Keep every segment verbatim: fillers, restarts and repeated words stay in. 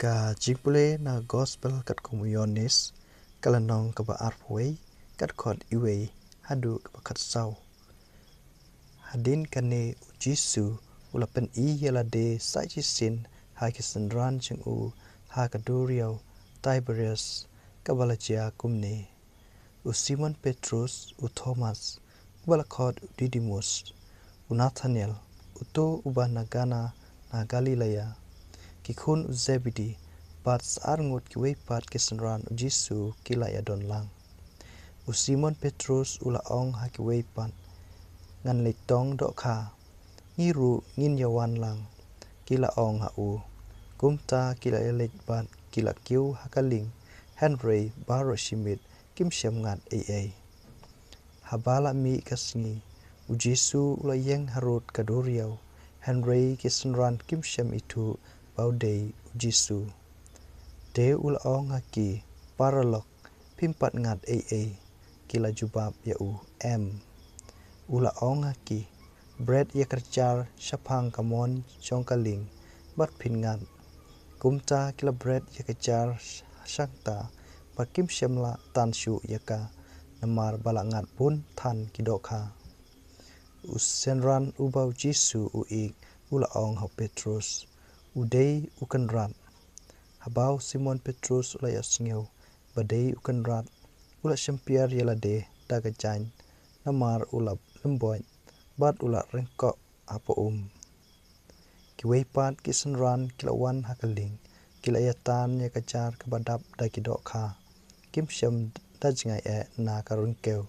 Ka jingpule na Gospel katkum u Ïoannis, ka lynnong kaba arphew wei, ka dkhot wei haduh kaba khatsaw. Hadien kane u Jisu u la pyni ïa lade sa shisien ha ki synran jong u ha ka duriaw Tiberias, kaba la jia kumne: u Simon Petrus, u Thomas uba la khot u Didimus, u Nathanael uto uba na Kana na Galilea, ki khun u Zebedi, bad sa arngut kiwei pat ki synran u Jisu ki la ïadon lang. U Simon Petrus u la ong ha kiwei pat: Ngan leit tong dohkha, ngi ruh ngin ïawan lang, ki la ong ha u. Kumta ki la ïaleit bad ki la kiew ha ka lieng, hynrei baroh shi miet kim shym ngat ei ei. Haba la mih ka sngi, u Jisu u la ïeng harud ka duriaw, hynrei ki synran kim shym ithuh ba u dei u Jisu. Te u la ong ha ki: Paralok, phim pat ngat ei ei? Ki la jubab ïa u: Em. U la ong ha ki: Bret ïa ka jar shaphang ka mon jong ka lieng, bad phin ngat. Kumta ki la bret ïa ka jar shangta, bad kim shym la tan shuh ïa ka, namar ba la ngat bun than ki dohkha. U synran uba u Jisu u ïeit u la ong ha u Petrus: U dei u Kynrad. Haba u Simon Petrus u la ïohsngew ba dei u Kynrad, u la shympier ïa lade da ka jaiñ, namar u la lymboit, bad u la ryngkoh hapoh um. Kiwei pat ki synran ki la wan ha ka lieng, ki la ïatan ïa ka jar kaba dap da ki dohkha, kim shym da jngai eh na ka ryngkew,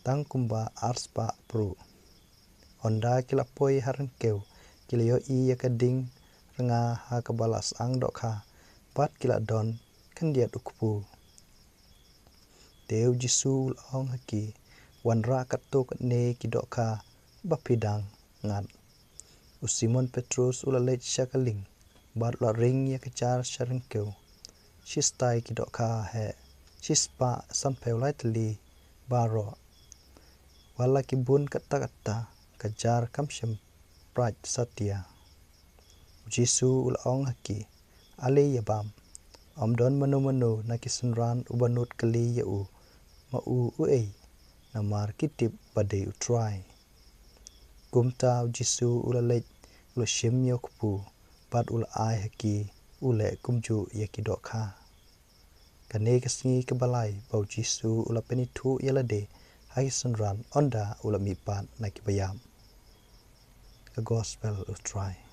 tang kumba arspah pruh. Ynda ki la poi ha ryngkew, ki la ïohi ïa ka ding rnga ha kaba la syang dohkha, bad ki la don khyndiat u kpu. Te u Jisu u la ong ha ki: Wanrah katto katne ki dohkha ba phi dang ngat. U Simon Petrus u la leit sha ka lieng, bad u la ring ïa ka jar sha ryngkew. Shistai ki dohkha heh, shispah sanphew lai tylli baroh. Wat la ki bun katta katta, ka jar kam shym prait satia. U Jisu u la ong ha ki: Ale ïa bam. Ym don mano mano na ki synran uba nud kylli ïa u ma u uei, namar ki tip ba dei u Trai. Kumta u Jisu u la leit, u la shim ïa u kpu, bad u la ai ha ki, u leh kumjuh ïa ki dohkha. Kane ka sngi kaba lai ba u Jisu u la pynithuh ïa lade ha ki synran ynda u la mihpat na kiba ïap. Ka Gospel u Trai.